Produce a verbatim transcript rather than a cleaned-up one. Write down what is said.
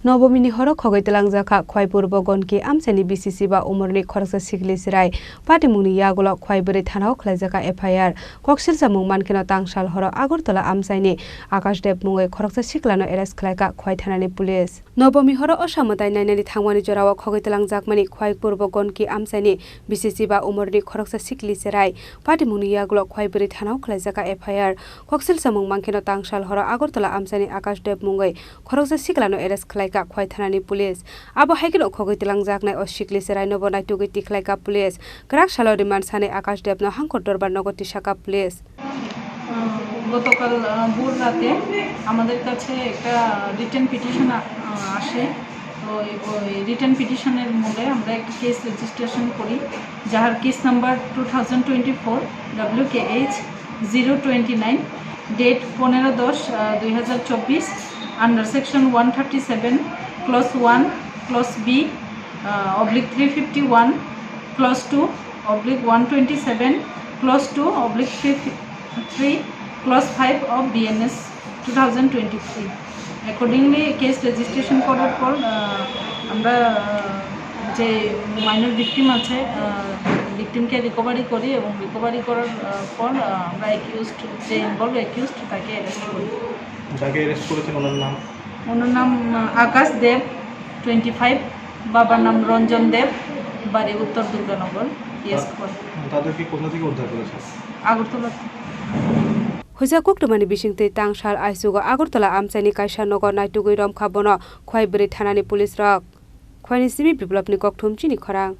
Nobomini horo khogwi twlangjakha Khwai Purbo Gonki amchaini B C C ba umorni khoroksa sikli chwrai. Patimungni yagulo Khwai bwrwi thanao khwlaijakha F I R. Koksilsamung mankheno tangsal horo Agartala amchaini Akash Deb mungwi khoroksa siklano arrest khlaikha Khwai thanani police. Nobomi horo osa mwtai nainani thangmani jorao khogwi twlangjakmani Khwai Purbo Gonki amchaini B C C ba umorni khoroksa sikli chwrai. Patimungni yagulo Khwai bwrwi thanao khwlaijakha F I R. Koksilsamung mankheno tangsal horo Agartala amchaini Akash Deb mungwi khoroksa siklano arrest khlaikha Khwai thanani police. Abo hai kheno khogwi twlangjaknai o sikli chwrainobo naitugwi tikhlaikha police. Kwrak salo remand sanai Akash Debno Hangkor Dorbar nogo tisakha police. আহ, গতকাল, আহ, ভোর রাতে আমাদের কাছে একটা written petition আ-, আহ, আসে। তো এই, ওই রিটেন পিটিশনের মূলে আমরা একটা কেস রেজিস্ট্রেশন করি, যাহার case number two thousand twenty four W K H zero twenty nine, date পনেরো দশ, আহ, দুই হাজার চব্বিশ, under section one thirty seven, clause one, clause B, আহ, oblique three fifty one, clause two, oblique one twenty seven, clause two, oblique three, three, clause five of BNS two thousand twenty three. Accordingly case registration করার পর, আহ, আমরা, আহ, যে minor victim আছে, আহ, ভিকটিমকে রিকভারি করি এবং রিকভারি করার, আহ, পর, আহ, আমরা অ্যাকিউজড, যে ইনভলভ অ্যাকিউজড, তাকে অ্যারেস্ট করি। যাকে অ্যারেস্ট করেছেন ওনার নাম? ওনার নাম, আহ, আকাশ দেব, টোয়েন্টি ফাইভ, বাবার নাম রঞ্জন দেব, বাড়ি উত্তর দুর্গানগর, ইয়েস। তাদেরকে কোথা থেকে উদ্ধার করেছে? Agartala. Huisa koktwmani bisingtwi tangsal aichugo Agartala amchaini kaisa nogo naitugwi romkha bono Khwai bwrwi thanani police rok. Khwaini simi Biplopni kokthum chini khorang.